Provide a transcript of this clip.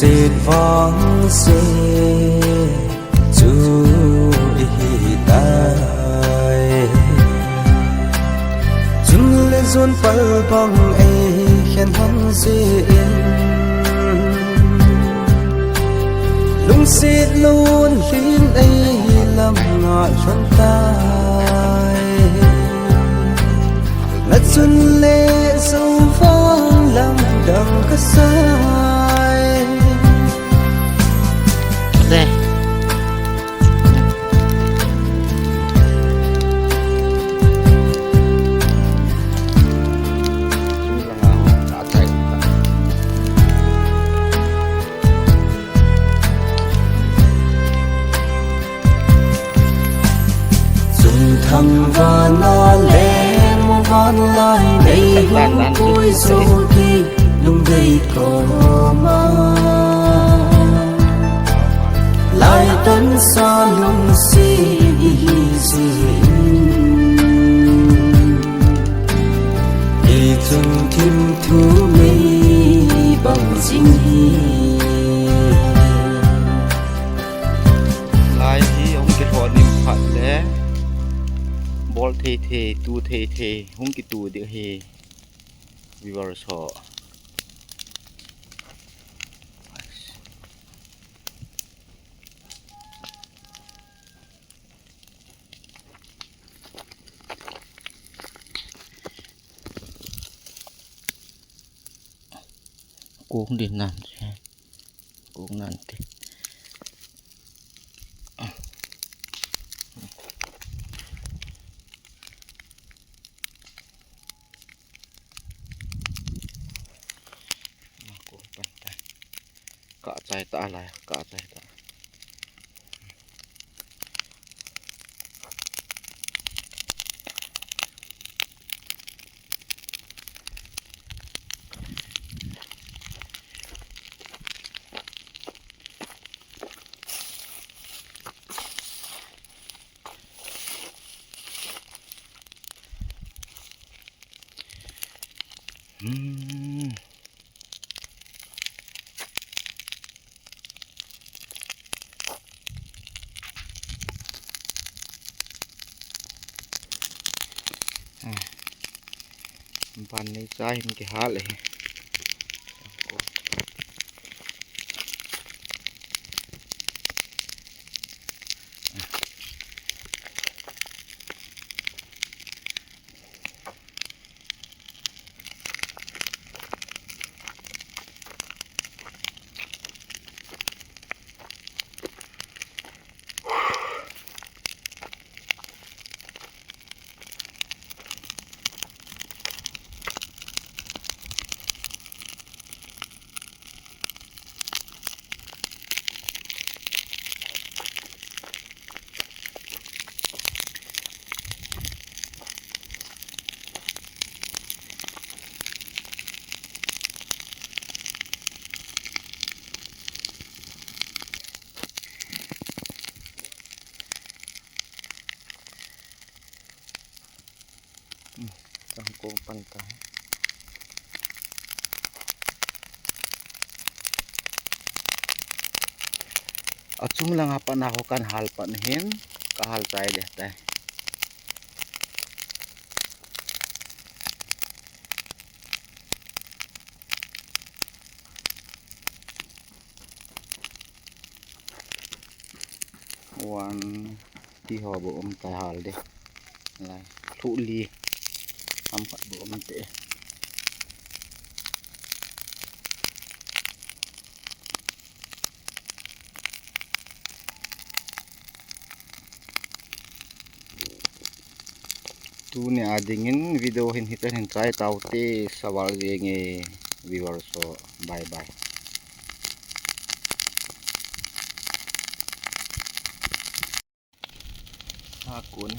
ເສດຫວັງເສດ ຈູອີ່ຮີຕາຍ ຈຸນເລນຈວນປາລບັງ ເອແຄນຮັນເສອິນ ລຸງເສດໂລນລີນ ເອລຳງາດຊວນຕາຍ ລະຈຸນເລເຊົາຫວັງ ລຳດັງກະຊາຍ ເດ້. ຊຸມທັງວານາແລ ໝູ່ບ້ານຫຼາຍໃນຫົວໂກຍໂຊຕິ ລຸງໄດ້ກໍມາ ຫຼາຍຕັນຊາລຸງເສດອີ່ຮີເສດ ເອຈົງທິມທູເມບັງຊິງ ຫຼາຍທີ່ອົງເກໂທນິມພັດແລ ບອລເທເທ ຕູເທເທ ຮຸງກິຕູເດເຮ ວິວາຣະຊໍ. ໂກງດິນນັ້ນ ໂກງນັ້ນຕິ ມາໂກງປັນໄປ ກະໃຈຕາລາຍ ກະໃຈຕາ. ອືມ ອາ ບັນໃນຊາຍມັນກະຫາເລີຍ. ອືມ ຕັ້ງໂກງປັນຕາ ອາ ຈຸມລະງາປະນາໂຄກັນຫາລປະນະເຫັນ ກະຫາລໃຈເດ ແຕ່ ວັນທີ່ຫໍບໍ່ອົມຕາຍຫາລເດ ລາຍທຸລີ ອຳພັດບໍ່ອົມເຕ. ຕູເນຍ ອາ ໄດ້ຍິນວິດີໂອ ເຫັນເຮັດເປັນເຫັນໃຈເຕົາເຕ ສະຫວັດດີເງ ວິວາຣະຊໍ ບາຍບາຍ. ຫາກູນ